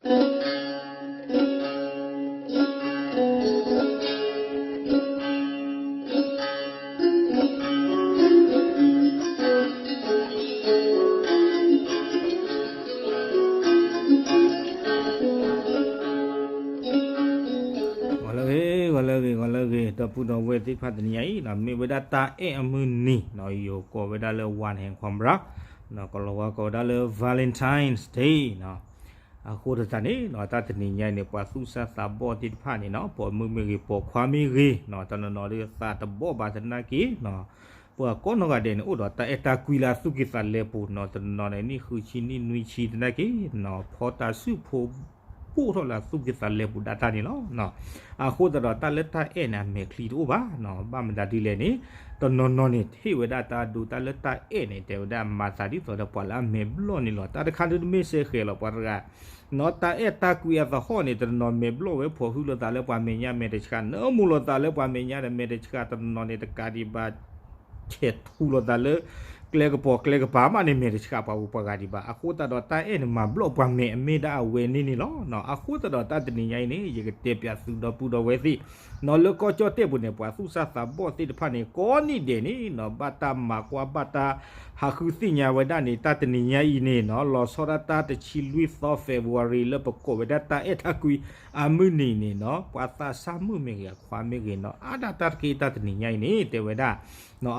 ဂီၤလၢအဂ့ၤ, ဂီၤလၢအဂ့ၤ, ဂီၤလၢအဂ့ၤ, ဒီပုၢ်ဒီဝဲၢ်သ့ၣ်တဖၣ် တနံၤညါအံၤ မ့ၢ်ဝဲဒၣ်တၢ်အဲၣ်အမုၢ်နံၤ, ယိၤကိးဝဲဒၣ်လၢ ဝၣ်နဟဲခွါဘြၣ်, ကိၤလၤဝါကိးဝဲဒၣ်လၢ Valentine's Day နီၤ. အဃိသတးန့ၣ် တၢ်တနံၤညါအံၤန့ၣ် ပှၤသူၣ်စၢ်သးဘီၣ်သ့ၣ်တဖၣ်န့ၣ်နီၤ, ပိာ်မုၣ်မ့ၢ်ဂ့ၤ ပိာ်ခွါမ့ၢ်ဂ့ၤ, တနီၤနီၤဒုးသးတဘီၣ်ဘၣ်သနာ်က့ ပှၤကိးနီၢ်ဂၤဒဲးန့ၣ် အိၣ်ဒီးတၢ်အဲၣ်တၢ်ကွံလၢအသူၣ်ကံၢ်သးလဲပူၤနီၤ, တနီၤနီၤန့ၣ် နံၣ်ဃုဆံ နံၣ်နွံဆံသနာ်က့ ဖီတၢ်စုဖိ ဘိၣ်ထီၣ်လၢအသူၣ်ကံၢ်သးလဲပူၤဒၣ်တၢ်န့ၣ်လီၤ. အဃိသတးဒီးတၢ်လၢတၢ်အဲၣ်န့ၣ် အမဲာ်ချံတအိၣ်ဘၣ်, ဘၣ်မတၤဒ်လဲၣ်န့ၣ် တနီၤနီၤန့ၣ် ဟ့ၣ်ဝဲဒၣ်တၢ်ဒိ တၢ်လၢတၢ်အဲၣ်န့ၣ် တဲဝဲဒၣ်မၤသးဒ်သိးဒီးပှၤလၢအမဲာ်ဘျီၣ်န့ၣ်လီၤ. တၢ်တခါဒုးတမ့ၢ်စဲဃဲၤလီၤ ပှၤတဂၤ နီၤ, တၢ်အဲၣ်တၢ်ကွံအသဟီၣ်န့ၣ် တနီၤမဲာ်ဘျီၣ်ဝဲ ဖိးဟုလိာ်သးလၢပှၤမဲာ်ညါမဲာ်တဆှး, နၢမူလိာ်သးလၢပှၤမဲာ်ညါဒီးမဲာ်တဆှး, တနီၤန့ၣ်တကးဒံးဘၣ် ဆဲးထူလိာ်သးလၢ ကျဲကပီၤကျဲကပၤမးန့ၣ် မဲာ်တဆှးပှၤဂုၤပှၤဂၤဒံးဘၣ်. အဃိသတးဒီးတၢ်အဲၣ်န့ၣ် မၤဘျီၣ်ပှၤမဲာ်အမ့ၢ်ဒၣ်အဝဲန့ၣ်န့ၣ်လီၤ. အဃိသတးဒီးတၢ်တနံၤညါအံၤန့ၣ် ယကတဲပၠးသုဒီပုၢ်ဒီဝဲၢ်သ့ၣ် နီၤလၢကီၢ်ကၠီၣ်တဲၣ်ပူၤန့ၣ် ပှၤသူၣ်စၢ်သးဘီၣ်သ့ၣ်တဖၣ်န့ၣ် ကိးနံၣ်ဒဲးန့ၣ်နီၤ ဘၣ်တၢ်မၤကွၢ် ဘၣ်တၢ်ဟးဃုသ့ၣ်ညါဝဲဒၣ်န့ၣ် တၢ်တနံၤညါအံၤန့ၣ်နီၤ လီၤဆီဒၣ်တၢ်တဆံလွံၢ်သီ February လၢပကိးဝဲဒၣ်တၢ်အဲၣ်တၢ်ကွံအမုၢ်နံၤန့ၣ်နီၤ ပှၤသးစၢ်မုၣ်မ့ၢ်ဂ့ၤ အခွါမ့ၢ်ဂ့ၤနီၤ အါဒၣ်တၢ်တက့ၢ်တၢ်တနံၤညါအံၤန့ၣ် တဲဝဲဒၣ်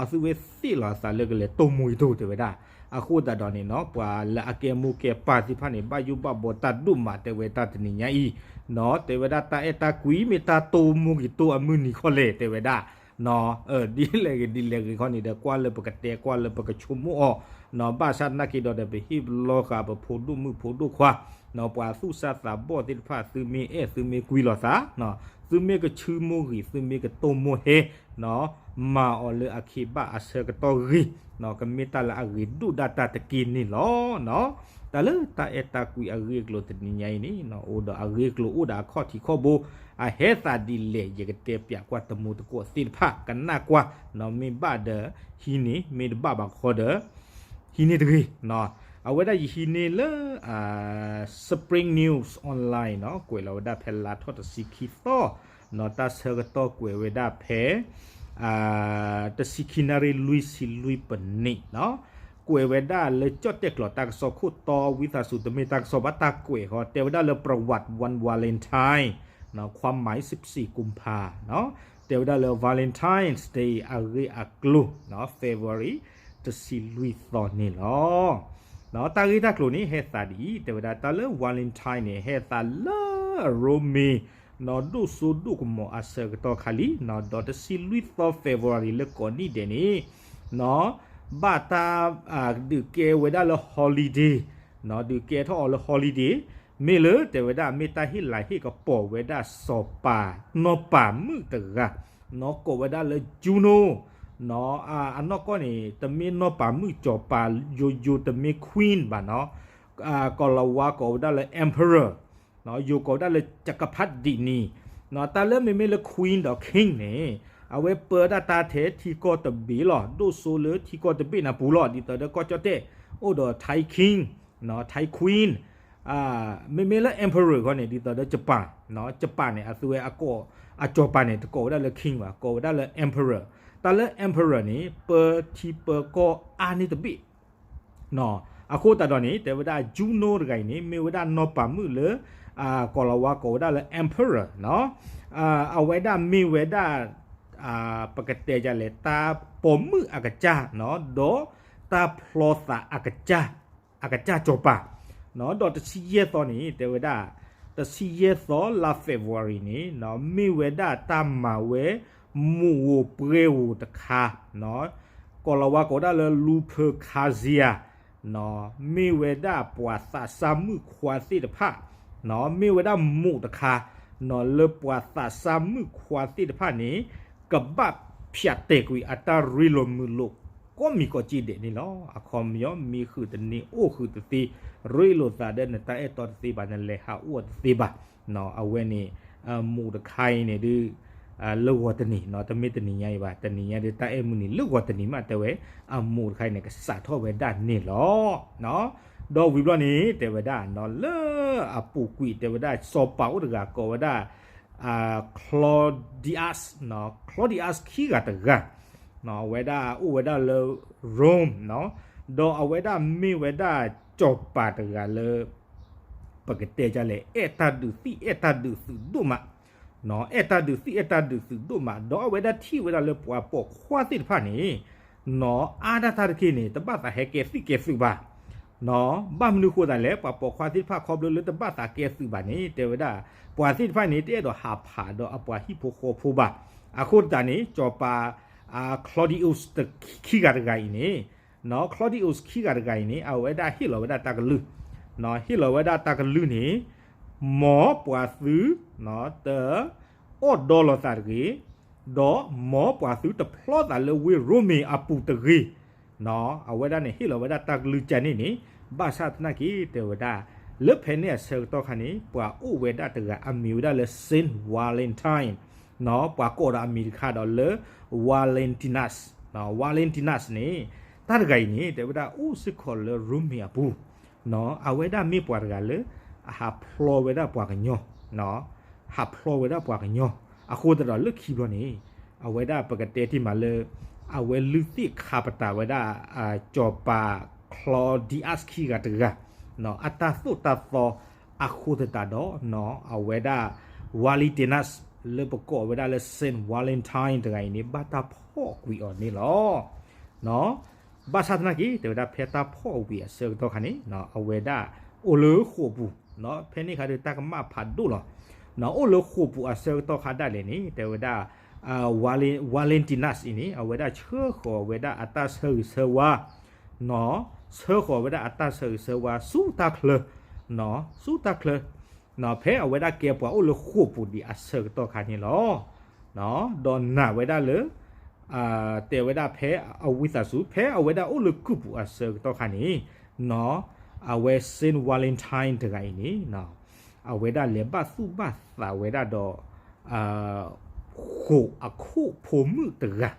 အသုဝဲသ့ၣ်လီၤအသးလၢကလဲၤတိၢ်မိၢ်ဂ့ၤတိၢ်တဲဝဲဒၣ်. အဃိသတးဒီးန့ၣ်နီၤ ပှၤလၢအကဲမိၢ်ကဲပၢ်သ့ၣ်တဖၣ်န့ၣ် ဘၣ်ယိၣ်ဘၣ်ဘှီတၢ်ဒိၣ်မးတဲဝဲတၢ်တနံၤညါအံၤနီၤ တဲဝဲဒၣ်တၢ်အဲၣ်တၢ်ကွံမ့ၢ်တၢ်တိၢ်မိၢ်ဂ့ၤတိၢ်အမုၢ်နံၤခီလဲၣ်တဲဝဲဒၣ် ဒ်လဲၣ်ဂ့ၤဒ်လဲၣ်ဂ့ၤခီန့ၣ်ဒီး ကွၢ်လၢပကတဲ ကွၢ်လၢပကဆိကမိၣ်အီၤနီၤ ဘၣ်ဆၣ်သနာ်က့ဒီး ပဟ့ၣ်ပလီၢ်ဃာ်ပဖိဒိၣ်မုၣ်ဖိဒိၣ်ခွါနီၤ ပှၤသူၣ်စၢ်သးဘီၣ်သ့ၣ်တဖၣ် သုမ့ၢ်အဲၣ်သုမ့ၢ်ကွံလီၤသးနီၤ သုမ့ၢ်ကဆူမိၢ်ဂ့ၤ သုမ့ၢ်ကတိၢ်မိၢ်ဟဲနီၤ မၤအီၤလၢအခ့ဘၣ်အဆၢကတီၢ်ဂ့ၤနီၤ ကမ့ၢ်တၢ်လၢအဂ့ၤဒိၣ်ဒၣ်တၢ်တက့ၢ်န့ၣ်လီၤနီၤ. တၢ်လၢတၢ်အဲၣ်တၢ်ကွံအဂ့ၢ်အကျိၤတနံၤညါအံၤန့ၣ်နီၤ အိၣ်ဒီးအဂ့ၢ်အကျိၤအိၣ်ဒီးအခီၣ်ထံးခီၣ်ဘိ အဟဲသးဒ်လဲၣ် ယကတဲပၠးကွၢ်တမူတကိးသ့ၣ်တဖၣ် ကနၣ်ကွၢ်နီၤ မ့ၢ်ဘၣ်ဒီးဟံးန့ၢ် မ့ၢ်တဘၣ်ဘၣ်ဃီဒီး ဟံးန့ၢ်တဂ့ၤနီၤ. အဝဲဒၣ်ယဟံးန့ၢ်လၢ Spring News Online နီၤ ကွဲးလီၤဝဲဒၣ်ဖဲလါထီၣ်တဆံခံသီနီၤ တၢ်ဆၢကတီၢ်ကွဲးဝဲဒၣ်ဖဲ တဆံခံနၣ်ရံၣ်လွံၢ်ဆံလွံၢ်ပနံးနီၤ ကွဲးဝဲဒၣ်လၢကၠီၣ်တဲၣ်ကျိာ်တၢ်ကစီၣ်ခိၣ်တီ ဝံသးစူၤ တမ့ၢ်တၢ်ကစီၣ်ဘၣ် တၢ်ကွဲးဃီ တဲဝဲဒၣ်လၢ ประวัติวันวาเลนไทน์ ความหมาย สิบสี่กุมภา နီၤ တဲဝဲဒၣ်လၢ Valentine's Day အဂ့ၢ်အကျိၤနီၤ February တဆံလွံၢ်သီန့ၣ်လီၤ. တၢ်ဂ့ၢ်တၢ်ကျိၤန့ၣ် ဟဲသးဒ်အံၤ တဲဝဲဒၣ်တၢ်လၢ Valentine န့ၣ် ဟဲသးလၢအရိမ့ၤနီၤ ဒိၣ်စိဒိၣ်ကမီၤအဆၢကတီၢ်ခါလံနီၤ ဒီးတဆံလွံၢ်သီ February လၢကိးနံၣ်ဒဲးန့ၣ်နီၤ ဘၣ်တၢ် ဒုးကဲဝဲဒၣ်လၢ holiday နီၤ ဒုးကဲထီၣ်အီၤလၢ holiday မ့ၢ်လၢတဲဝဲဒၣ် မ့ၢ်တၢ်ဟ့ၣ်လၤဟ့ၣ်ကပီၤဝဲဒၣ်စီၤပၤ နီၢ်ပၤမုၣ်တဂၤ နီၤ ကိးဝဲဒၣ်လၢ Juno နီၤ အနီၢ်ကီၢ်န့ၣ် တမ့ၢ်နီၢ်ပၤမုၣ်စီၤပၤ ယိယိ တမ့ၢ် queen ဘၣ်နီၤ ကိၤလၤဝါကိးဝဲဒၣ်လၢ emperor နီၤ ယိၤကိးဝဲဒၣ်လၢ จักรพรรดินี နီၤ တၢ်လၢမ့မ့ၢ်လၢ queen ဒီး king န့ၣ် အဝဲပၢတၢ်တၢ်ထဲထံကီၢ်တဘ့ၣ်လီၤ ဒိၣ်စိလၢထံကီၢ်တဘ့ၣ်နၢ်ပူၤလီၤ ဒ်သိးဒီးကီၢ်ကၠီၣ်တဲၣ် အိၣ်ဒီး Thai king နီၤ Thai queen မ့မ့ၢ်လၢ emperor ခီန့ၣ် ဒ်သိးဒီး Japan နီၤ Japan န့ၣ် အသုဝဲအကီၢ် အစီၤပၤန့ၣ် တကိးဝဲဒၣ်လၢ king ဘၣ် ကိးဝဲဒၣ်လၢ emperor တၢ်လၢ emperor န့ၣ် ပၢထံပၢကီၢ်အါန့ၢ်တဘ့ၣ် နီၤ အဃိသတးဒီးန့ၣ် တဲဝဲဒၣ် Juno တဂၤအံၤန့ၣ် မ့ၢ်ဝဲဒၣ်နီၢ်ပၤမုၣ်လၢ ကိၤလၤဝါကိးဝဲဒၣ်လၢ emperor နီၤ အဝဲဒၣ်မ့ၢ်ဝဲဒၣ် ပကတဲဒ်လဲၣ် တၢ်ပိာ်မုၣ်အကစၢ်နီၤ ဒီးတၢ်ဖျီသးအကစၢ် အကစၢ်စီၤပၤ နီၤ ဒီးတဆံယဲၢ်သီန့ၣ် တဲဝဲဒၣ် တဆံယဲၢ်သီလါ February န့ၣ်နီၤ မ့ၢ်ဝဲဒၣ်တၢ်မၤဝဲ မူးဧိၤပှဲၤဧိၤတခါ နီၤ ကိၤလၤဝါကိးဝဲဒၣ်လၢ Lupercalia နီၤ မ့ၢ်ဝဲဒၣ်ပှၤသးစၢ်မုၣ်ခွါသ့ၣ်တဖၣ် နီၤ မ့ၢ်ဝဲဒၣ်မူးတခါ နီၤ လၢပှၤသးစၢ်မုၣ်ခွါသ့ၣ်တဖၣ်န့ၣ် ကဘၣ်ဖၠးတဲာ်ကွံာ်အတၢ်ရ့လိာ်မုာ်လိာ် ကိးမံၤကိးက့ဒဲးန့ၣ်လီၤ. အခီပညီ မံဃုာ်တန့ၢ် အိၣ်ဃုာ်တသ့ ရ့လိာ်သးဒီးနတၢ်အဲၣ်တီတသ့ဘၣ် နလဲၤဟးအိၣ်တသ့ဘၣ် နီၤ အဝဲန့ၣ် မူးတခါအံၤန့ၣ်ဒုး လၢဂီၤတနံၤ နီၤ တမ့ၢ်တနံၤညါအံၤဘၣ် တနံၤညါဒုး တၢ်အဲၣ်မုၢ်နံၤလၢဂီၤတနံၤမး တဲဝဲ အမူးတခါအံၤန့ၣ် ကစးထီၣ်ဝဲဒၣ်န့ၣ်လီၤ. ဒီးဝံၤဘျီန့ၣ် တဲဝဲဒၣ် နီၤ လၢ အပူၤကွံာ် တဲဝဲဒၣ် စီၤပၤအိၣ်တဂၤကိးဝဲဒၣ် Claudius, Claudius ခံဂၤတဂၤ, အဝဲဒၣ်အိၣ်ဝဲဒၣ်လၢ Rome, ဒီးအဝဲဒၣ်မ့ၢ်ဝဲဒၣ်စီၤပၤတဂၤလၢ ပကတဲဒ်လဲၣ် အဲၣ်တၢ်ဒုးသံၣ် အဲၣ်တၢ်ဒုးသုးဒိၣ်မး, အဲၣ်တၢ်ဒုးသံၣ်အဲၣ်တၢ်ဒုးသုးဒိၣ်မး, ဒီးအဝဲဒၣ်ထံၣ်ဝဲဒၣ်လၢပှၤပိာ်ခွါသ့ၣ်တဖၣ်န့ၣ် အါဒၣ်တၢ်တက့ၢ်န့ၣ် တဘၣ်သးဟဲကဲသံၣ်ကဲသုးဘၣ်. ဘၣ်မနုၤဃိသးလဲၣ်, ပှၤပိာ်ခွါသ့ၣ်တဖၣ်ခီဖျိလၢတဘၣ်သးကဲသုးဘၣ်န့ၣ် တဲဝဲဒၣ် ပှၤသ့ၣ်တဖၣ်န့ၣ် တအဲၣ်ဒိးဟးဖးဒီးအပှၤဟံၣ်ဖိဃီဖိဘၣ်. အဃိသတးန့ၣ် စီၤပၤ Claudius ခံဂၤတဂၤအံၤန့ၣ် Claudius ခံဂၤတဂၤအံၤန့ၣ် အဝဲဒၣ်ဟ့ၣ်လီၤဝဲဒၣ်တၢ်ကလုၢ်, ဟ့ၣ်လီၤဝဲဒၣ်တၢ်ကလုၢ်န့ၣ် မ်ပှၤသု တ အီၣ်ဒီလီၤသးတဂ့ၤ, ဒီးမ်ပှၤသုတဖျီသးလၢဝ့ၢ်ရိမ့ၤအပူၤတဂ့ၤ. အဝဲဒၣ်န့ၣ်ဟ့ၣ်လီၤဝဲဒၣ်တၢ်ကလုၢ်ကၢန့ၣ်န့ၣ် ဘၣ်ဆၣ်သနာ်က့ တဲဝဲဒၣ် လၢဖဲန့ၣ်အဆၢကတီၢ်ခါန့ၣ် ပှၤအိၣ်ဝဲဒၣ်တဂၤအမံၤဝဲဒၣ်လၢ Saint Valentine, ပှၤကိးဒီးအမံၤတခါဒီးလၢ Valentinus, Valentinus န့ၣ် တၢ်တဂၤအံၤန့ၣ် တဲဝဲဒၣ်အိၣ်စ့ၢ်ကီးလၢရိမ့ၤအပူၤ အဝဲဒၣ်မ့ၢ်ပှၤတဂၤလၢ အဟးဖျီဝဲဒၣ်ပှၤကညီ, ဟးဖျီဝဲဒၣ်ပှၤကညီ, အဃိသတးဒီးလၢခံဘျီန့ၣ် အဝဲဒၣ်ပကတဲတ့ၢ်မးလၢ အဝဲလုၢ်သ့ၣ်ခါပတာ်ဝဲဒၣ် စီၤပၤ Claudius ခံဂၤတဂၤ အတၢ်သိၣ်တၢ်သီအဃိသတးဒီး အဝဲဒၣ် Valentinus လၢပကိးဝဲဒၣ်လၢ Saint Valentine တဂၤအံၤန့ၣ် ဘၣ်တၢ်ဖီၣ်ကွံာ်အီၤန့ၣ်လီၤ. ဘၣ်ဆၣ်သနာ်က့ တဲဝဲဒၣ်ဖဲတၢ်ဖီၣ်ကွံာ်အဆၢကတီၢ်ခါန့ၣ် အဝဲဒၣ်အိၣ်လၢဃိာ်ပူၤ, ဖဲန့ၣ်ခါဒီးတၢ်ကမၣ်ဖးဒိၣ်လီၤ. အိၣ်လၢဃိာ်ပူၤအဆၢကတီၢ်ခါဒၣ်လဲာ်န့ၣ် တဲဝဲဒၣ် Valentinus အံၤန့ၣ် အဝဲဒၣ်ဆှၢဃီၤဝဲဒၣ်အတၢ်ဆၢဂ့ၤဆၢဝါ, ဆှၢဃီၤဝဲဒၣ်အတၢ်ဆၢဂ့ၤဆၢဝါဆူတၢ်ချၢ, ဆူတၢ်ချၢ ဖဲအဝဲဒၣ်ကဲပှၤအိၣ်လၢဃိာ်ပူၤဒံးအဆၢကတီၢ်ခါန့ၣ်လီၤ. ဒီးနာ်ဝဲဒၣ်လၢ တဲဝဲဒၣ်ဖဲအဝံသးစူၤ ဖဲအဝဲဒၣ်အိၣ်လၢကုၢ်ပူၤအဆၢကတီၢ်ခါန့ၣ် အဝဲ Saint Valentine တဂၤအံၤန့ၣ် အဝဲဒၣ်လဲၤဘၣ်သူၣ်ဘၣ်သးဝဲဒၣ်ဒီး ဃိာ်အခိၣ်ဖိမုၣ်တဂၤ,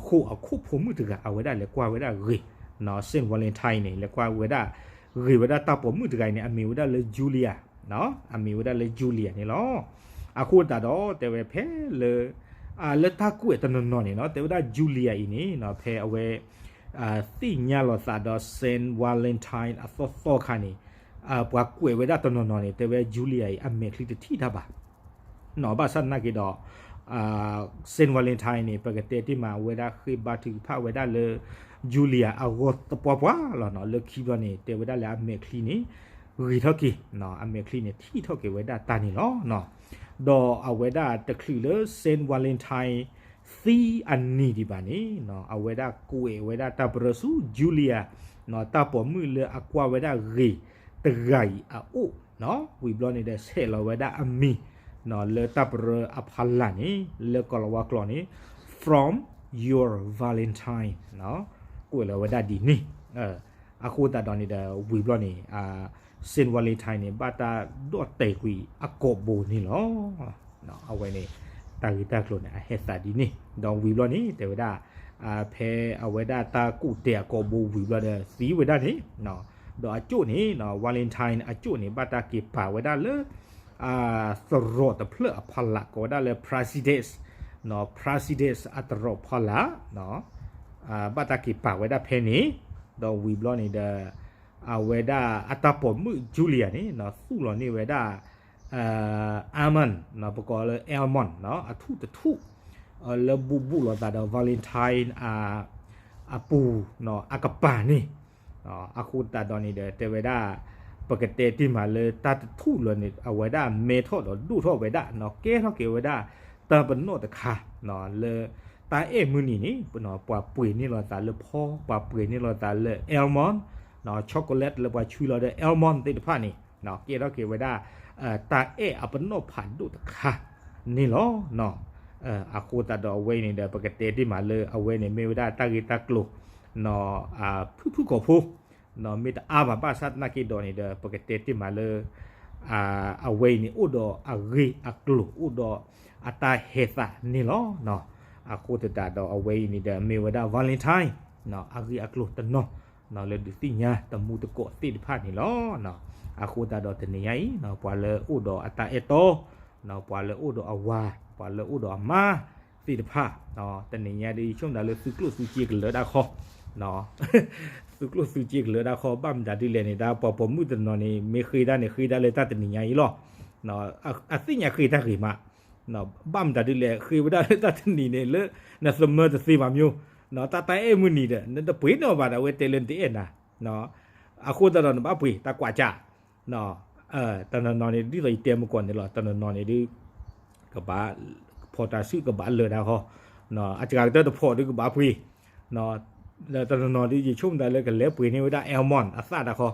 ဃိာ်အခိၣ်ဖိမုၣ်တဂၤ အဝဲဒၣ်လဲၤကွၢ်ဝဲဒၣ်ဂ့ၤ, Saint Valentine န့ၣ် လဲၤကွၢ်ဝဲဒၣ်ဂ့ၤဝဲဒၣ်တၢ်ပိာ်မုၣ်တဂၤအံၤန့ၣ် အမံၤဝဲဒၣ်လၢ Julia, အမံၤဝဲဒၣ်လၢ Julia န့ၣ်လီၤ. အဃိသတးဒီးတဲဝဲဖဲလၢ လၢတၢ်ကွဲးတနီၤနီၤန့ၣ် တဲဝဲဒၣ် Julia အံၤန့ၣ် ဖဲအဝဲ သ့ၣ်ညါလိာ်သးဒီး Saint Valentine အသီသီခါန့ၣ် ပှၤကွဲးဝဲဒၣ်တနီၤနီၤန့ၣ် တဲဝဲ Julia အံၤ အမဲာ်ချံတထံၣ်တၢ်ဘၣ်. ဘၣ်ဆၣ်သနာ်က့ဒီး Saint Valentine န့ၣ် ပကတဲတ့ၢ်မး အဝဲဒၣ်ဃ့ဘါထုကဖၣ်ဝဲဒၣ်လၢ Julia အဂီၢ်သပှၢ်ပှၢ်လီၤ. လၢခံဘျီန့ၣ် တဲဝဲဒၣ်လၢအမဲာ်ချံန့ၣ် ဂ့ၤထီၣ်က့ၤ, အမဲာ်ချံန့ၣ်ထံၣ်ထီၣ်က့ၤဝဲဒၣ်တၢ်န့ၣ်လီၤ. ဒီးအဝဲဒၣ်တချုးလၢ Saint Valentine သံအနံၤဒံးဘၣ်န့ၣ် အဝဲဒၣ်ကွဲးဝဲဒၣ်တၢ်ပရၢဆူ Julia တၢ်ပိာ်မုၣ်လၢအကွၢ်ဝဲဒၣ်ဂ့ၤတဂၤအံၤအအိၣ်, ဝံၤဘျီန့ၣ်ဒီး ဆဲးလီၤဝဲဒၣ်အမံၤ လၢတၢ်ပရၢအဖီလာ်န့ၣ် လၢကိၤလၤဝါကျိာ်န့ၣ် from your Valentine, ကွဲးလီၤဝဲဒၣ်ဒ်န့ၣ်. အဃိသတးဒီးန့ၣ်ဒီး ဝံၤဘျီန့ၣ် Saint Valentine န့ၣ် ဘၣ်တၢ်ဒိးတဲာ်ကွံာ်အကိာ်ဘိန့ၣ်လီၤ. အဝဲန့ၣ် တၢ်ဂ့ၢ်တၢ်ကျိၤန့ၣ် အဟဲသးဒ်န့ၣ် ဒီးဝံၤဘျီန့ၣ် တဲဝဲဒၣ် ဖဲအဝဲဒၣ်တၢ်ကူၣ်တဲာ်အကိာ်ဘိဝံၤဘျီဒီး သံဝဲဒၣ်န့ၣ် ဒီးအကၠိၣ်န့ၣ် Valentine အကၠိၣ်န့ၣ် ဘၣ်တၢ်က့ၤပာ်ဝဲဒၣ်လၢ သရိာ်တဖျၢၣ်အဖီလာ် ကိးဝဲဒၣ်လၢ Praxedes, Praxedes အသရိာ်ဖီလာ် ဘၣ်တၢ်က့ၤပာ်ဝဲဒၣ်ဖဲန့ၣ်, ဒီးဝံၤဘျီန့ၣ်ဒီး အဝဲဒၣ်အတၢ်ပိာ်မုၣ် Julia န့ၣ် သူၣ်လီၤန့ၢ်ဝဲဒၣ် almond, ပကိးလၢ almond အထူၣ်တထူၣ် လၢဘူးဘူးလိာ်သးဒီး Valentine အပူၤ အကပၤန့ၣ်, အဃိသတးဒီးန့ၣ်ဒီး တဲဝဲဒၣ် ပကတဲတ့ၢ်မးလၢတၢ်တထူၣ်လၢာ်န့ၣ် အဝဲဒၣ်မဲထီၣ်ဒီးဒိၣ်ထီၣ်ဝဲဒၣ် ကဲထီၣ်က့ၤဝဲဒၣ် တၢ်ပနီၣ်တခါ လၢတၢ်အဲၣ်မုၢ်နံၤန့ၣ် ပှၤပှ့ၤန့ၢ်လိာ်သးလၢဖီ, ပှၤပှ့ၤန့ၢ်လိာ်သးလၢ almond, chocolate လၢပှၤဆွံလီၤဒီး almond သ့ၣ်တဖၣ်န့ၣ် ကဲထီၣ်က့ၤဝဲဒၣ် တၢ်အဲၣ်အပနီၣ်ဖးဒိၣ်တခါန့ၣ်လီၤ. အဃိသတးဒီးအဝဲအံၤန့ၣ်ဒီး ပကတဲတ့ၢ်မးလၢအဝဲန့ၣ်မ့ၢ်ဝဲဒၣ်တၢ်ဂ့ၢ်တၢ်ကျိၤ ဖုၣ်ဖုၣ်ကိာ်ဖိ မ့ၢ်တအါဘၣ် ဘၣ်ဆၣ်သနာ်က့ဒီးန့ၣ်ဒီး ပကတဲတ့ၢ်မးလၢ အဝဲအံၤန့ၣ် အိၣ်ဒီးအဂ့ၢ်အကျိၤ အိၣ်ဒီးအတၢ်ဟဲသးန့ၣ်လီၤ. အဃိသတးဒီးအဝဲအံၤန့ၣ်ဒီး မ့ၢ်ဝဲဒၣ် Valentine အဂ့ၢ်အကျိၤတနီၤ လၢဒုးသ့ၣ်ညါတမူတကိးသ့ၣ်တဖၣ်န့ၣ်လီၤ. အဃိသတးဒီးတနံၤညါအံၤ ပှၤလၢအိၣ်ဒီးအတၢ်အဲၣ်တီ, ပှၤလၢအိၣ်ဒီးအဝၤ, ပှၤလၢအိၣ်ဒီးအမါသ့ၣ်တဖၣ်, တနံၤညါဒ်ယဆိကမိၣ်ဒၣ်လၢသုကျိၣ်သုစ့ကလၢတၢ်ခီ သုကျိၣ်သုစ့ကလၢတၢ်ခီ ဘၣ်မတၤဒ်လဲၣ်န့ၣ် တၢ်ပှၤပိာ်မုၣ်တနီၤန့ၣ် မ့ၢ်ဃ့တၢ်န့ၣ် ဃ့တၢ်လၢတၢ်တနံၤညါအံၤလီၤ. အသ့ၣ်ညါဃ့တၢ်ဂ့ၤမး, ဘၣ်မတၤဒ်လဲၣ် ဃ့ဝဲဒၣ်လၢတၢ်တနံၤန့ၣ် လၢနသမၢတသ့ဘၣ်မၠိ, တၢ်တၢ်အဲၣ်မုၢ်နံၤဒီး နတပှ့ၤနီၣ်ဘၣ်ဒီး အဝဲတဲလၢနတအဲၣ်နၤ, အဃိသတးဒီးနဘၣ်ပှ့ၤတၢ်ကွၢ်ကၢ် တနီၤနီၤန့ၣ် ဒ်သိးယတဲမုၢ်ကီၢ်န့ၣ်လီၤ. တနီၤနီၤန့ၣ်ဒ် ကဘၣ် ဖီၣ်တၢ်စုကဘၣ်လၢာ်တၢ်ဃီ, အစှၤကတၢၢ်တဖီၣ်ဒ်ကဘၣ်ပှ့ၤ, တနီၤနီၤဒ်ယဆိကမိၣ်သးလၢကလဲၤပှ့ၤန့ၢ်ဝဲဒၣ် almond အသၣ်တၢ်ဃီ,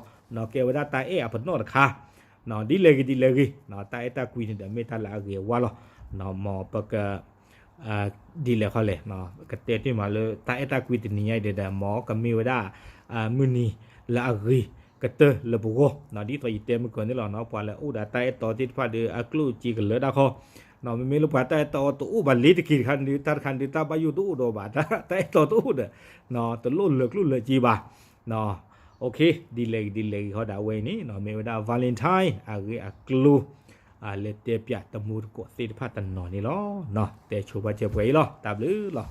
ကဲဝဲဒၣ်တၢ်အဲၣ်အပနီၣ်တခါ, ဒ်လဲၣ်ဂ့ၤဒ်လဲၣ်ဂ့ၤ, တၢ်အဲၣ်တၢ်ကွံန့ၣ်ဒီး မ့ၢ်တၢ်လၢအဂ့ၤအဝါလီၤ. မ်ပက ဒ်လဲၣ်ဃီလဲၣ်, ကတဲတ့ၢ်မးလၢတၢ်အဲၣ်တၢ်ကွံတနံၤညါအံၤဒီး မ်ကမ့ၢ်ဝဲဒၣ် မုၢ်နံၤလၢအဂ့ၤကတၢၢ်လၢပဂီၢ်, ဒ်သိးယတဲမုၢ်ကီၢ်န့ၣ်လီၤ. ပှၤလၢအိၣ်ဒီးတၢ်အဲၣ်တီသ့ၣ်တဖၣ်ဒီး အကျိၣ်စ့ကလၢတၢ်ခီ, မ့မ့ၢ်လၢပှၤတၢ်အဲၣ်တီတအိၣ်ဘၣ်လ့ၤတက့ၢ်တခါန့ၣ် တၢ်တခါန့ၣ် တၢ်ဘၣ်ယိၣ်တအိၣ်ဒီးဘၣ်, တၢ်အဲၣ်တီတအိၣ်ဒီး တလိၣ်လၢာ်ကျိၣ်လၢာ်စ့ဘၣ်. ဒ်လဲၣ်ဂ့ၤဒ်လဲၣ်ဂ့ၤဃီဒီး အဝဲအံၤန့ၣ် မ့ၢ်ဝဲဒၣ် Valentine အဂ့ၢ်အကျိၤ လၢတဲပၠးတမူတကိးသ့ၣ်တဖၣ်တနီၤန့ၣ်လီၤ. တဲဆိပာ်စၢၤပှဲၤအံၤလီၤ. တၢ်ဘျုးလီၤ.